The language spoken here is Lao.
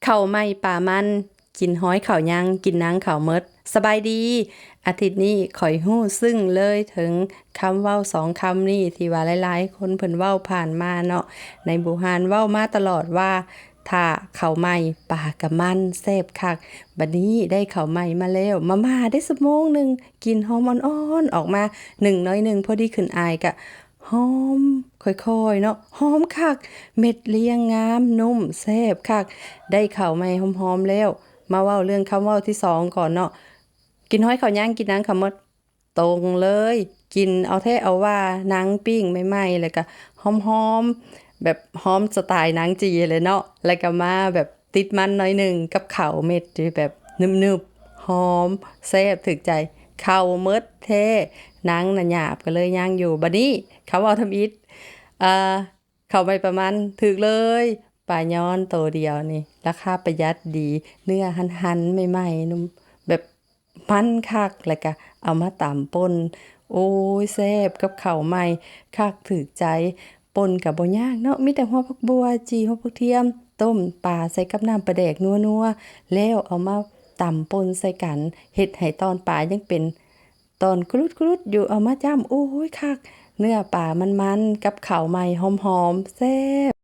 ເຂົ້າໃໝ່ປາມັນ ກິນຮອຍເຂົ້າຍັງ ກິນນຳເຂົ້າໝົດ. ສະບາຍດີ. ອາທິດນີ້ຂ້ອຍຮູ້ເຊິ່ງເລີຍເຖິງຄຳເວົ້າສອງຄຳນີ້ ທີ່ວ່າຫຼາຍໆຄົນເພິ່ນເວົ້າຜ່ານມາເນາະ. ໃນບູຮານເວົ້າມາຕະຫຼອດວ່າ ຖ້າເຂົ້າໃໝ່ປາກະມັນແຊບຄັກ. ບັດນີ້ໄດ້ເຂົ້າໃໝ່ມາແລ້ວ ມາມ່າໄດ້ຊົ່ວໂມງໜຶ່ງ ກິ່ນຫອມອ່ອນໆອອກມາ ໜຶ້ງໜ້ອຍໜຶ່ງ ພໍດີຂຶ້ນອາຍກະ ຫອມຄ່ອຍໆເນາະ ຫອມຄັກ ເມັດລຽງງາມ ນຸ້ມ ແຊບຄັກ. ໄດ້ເຂົ້າໃໝ່ຫອມໆແລ້ວ ມາເວົ້າເລື່ອງຄຳເວົ້າທີສອງກ່ອນເນາະ. ກິນຮອຍເຂົ້າຍັງ ກິນນຳເຂົ້າໝົດ. ຕົງເລີຍ ກິນເອົາແທ້ເອົາວ່າ ໜັງປີ້ງໃໝ່ໆ ແລ້ວກະຫອມໆ ແບບຫອມສະໄຕລ໌ໜັງຈີນຫັ້ນແຫຼະເນາະ ແລ້ວກະມາແບບ ຕິດມັນໜ້ອຍໜຶ່ງກັບເຂົ້າເມັດທີ່ແບບໜຶບໆ ຫອມ ແຊບ ຖືກໃຈ. ເຂົ້າໝົດແທ້ ໜັງນະຫຍາບກະເລີຍຍັງຢູ່. ບັດນີ້ຄຳເວົ້າທຳອິດ ເອີ ເຂົ້າໃໝ່ປາມັນ ຖືກເລີຍ ປາຍອນໂຕດຽວນີ້ ລາຄາປະຢັດດີ ເນື້ອຫັນໆ ໃໝ່ໆ ນຸ້ມ ແບບ ມັນຄັກ ແລ້ວກະເອົາມາຕຳປົ່ນ. ໂອ້ຍ ແຊບກັບເຂົ້າໃໝ່ ຄັກຖືກໃຈ. ປົ່ນກະບໍ່ຍາກເນາະ ມີແຕ່ຫົວຜັກບົ່ວ ຈີ່ ຫົວຜັກທຽມ ຕົ້ມປາໃສ່ກັບນ້ຳປາແດກນົວໆ ແລ້ວເອົາມາຕຳປົ່ນໃສ່ກັນ ເຮັດໃຫ້ຕອນປາຍັງເປັນຕອນກະລຸດໆຢູ່ ເອົາມາຈ້ຳ ໂອ້ຍ ຄັກ ເນື້ອປາມັນໆ ກັບເຂົ້າໃໝ່ຫອມໆ ແຊບ.